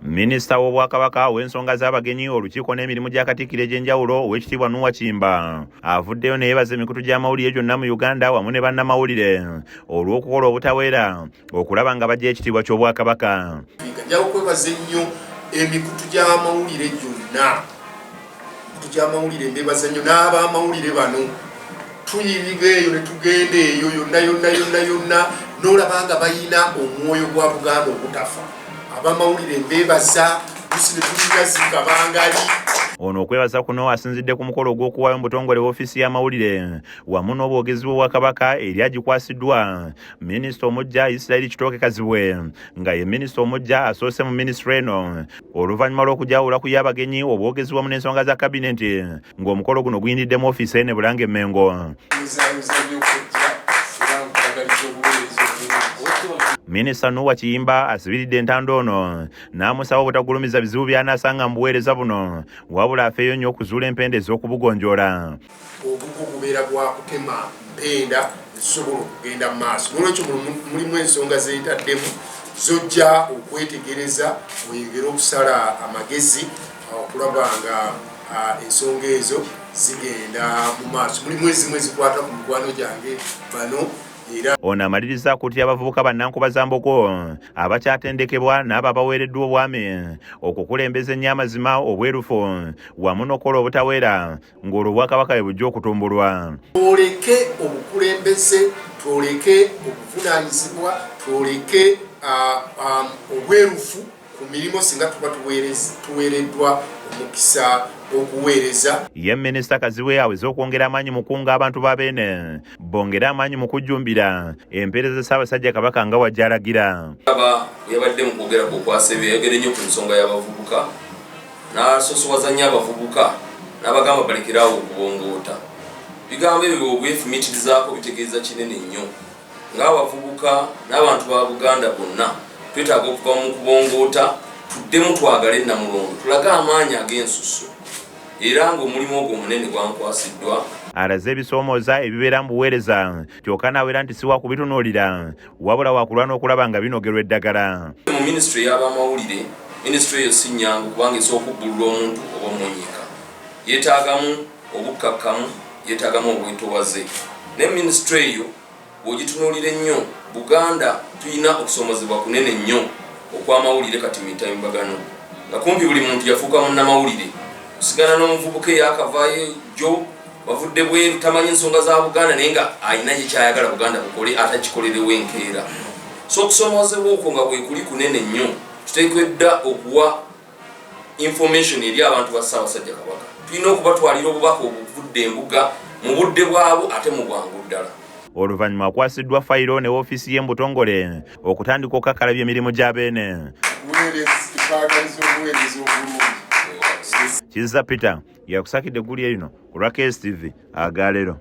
Minisita w'Obwakabaka ow'ensonga z'abagenyi, olukiiko n'emirimu gya Katikkiro egy'enjawulo, Oweekitiibwa Nuwa Kiyimba, avuddeyo ne yeebaza emikutu gy'amawulire gyonna mu Uganda wamu ne bannamawulire olw'okukola obutaweera okulaba nga bajja ekitiibwa ky'Obwakabaka. Nja kwebaza ennyo emikutu gy'amawulire gyonna, emikutu gy'amawulire mbebaza nnyo n'abamawulire bano. Tuyiriga eyo ne tugenda eyo yonna yonna yonna yonna, n'olaba nga bayina omwoyo gwa Buganda ogutafa. Abamawulire mbebaza, lusi ne tulina zikabangali. Ono okwebaza kuno asinzidde ku mukolo ogw'okuwaayo mu butongole woofiisi y'amawulire wamu n'obwogezi bw'Obwakabaka eri agikwasiddwa minisita omuggya Isirayiri Kitooke Kazibwe, nga ye minisita omuggya asoose mu minisitule eno oluvannyuma lw'okujawula ku y'abagenyi, obwogezi wamu n'ensonga za kabinenti, ng'omukolo guno guyindidde mu ofiisi ene Bulange Mengo. Minisita Nuwa Kiyimba asibiridde entanda ono n'amusaba obutagulumiza bizibu by'anaasanga mu buweereza buno, wabula afeeyo nnyo okuzuula empenda ez'okubugonjoola. Ogugo gubeera gwa kutema mpenda zisobola okugenda mu maaso. Nolwekyo mulimu ensonga zentaddemu zojja okwetegereza, oyongere okusala amagezi okulaba nga ensonga ezo zigenda mu maaso. Mulimu ezimu ezikwata ku mikwano gyange bano era. Ono amaliriza akuutira abavubuka bannankuba za mbogo abakyatendekebwa n'abo abaweereddwa obwami okukulembeza ennyo amazima, obwerufu wamu n'okukola obutaweera, ng'olwo Obwakabaka bwe bujja okutumbulwa. Twoleke obukulembeze, twoleke obuvunaanyizibwa, twoleke obwerufu ku mirimu singa tuba tuweereddwa omukisa okuweereza. Ye Minisita Kazibwe aweze okwongera amaanyi mu kunga abantu ba Beene bongere amaanyi mu kujjumbira empeereza Ssaabasajja Kabaka nga wajja alagira. Aba yabadde mu kwogera ku okwasebe, yayogedde nnyo ku nsonga y'abavubuka, n'asosowaza nnyo abavubuka n'abagamba balekeraawo okubongoota. Bigambo ebyo bw'obwefumiitirizaako bitegeeza kinene nnyo. Ng'abavubuka n'abantu ba Buganda bonna, twetaaga okuva mu kubongoota, tuddemu twagale Nnamulondo, tulage amaanyi ag'ensusso, era ng'omulimu ogwo omunene gwankwasiddwa. Alaze ebisoomooza ebibeera mu buweereza, kyokka n'awera nti si wakubitunuulira, wabula wakulwana okulaba nga binogerwa eddagala. Mu minisitule y'abamawulire, minisitule eyo si nnyangu kubanga esobola okubbulula omuntu oba omunyiika. Yeetaagamu obukkakkamu, yeetaagamu obwetowaze, naye minisitule eyo bw'ogitunuulira ennyo, Buganda tulina okusoomozebwa kunene nnyo okw'amawulire kati mitimbagano, nga kumpi buli muntu yafuuka munnamawulire. Osigana n'omuvubuka eyakavaayo jjo, bavudde bweru, tamanyi nsonga za Buganda, naye nga alina kyekyayagala Buganda bukole, atakikolerewo enkeera. So okusomoozebwa okwo nga bwekuli kunene nnyo, tuteekeddwa okuwa information eri abantu ba Ssaabasajja Kabaka. Tulina okubatwalira obubaka obuvudde embuga mu budde bwabwo ate mu bwangu ddala. Oluvannyuma akwasiddwa fayiro ne woofiisi ye mu butongole okutandika okukakkalabya emirimu gya Beene. Kizza Peter yakusakidde eggulire lino ku lwa KSTV agaleero.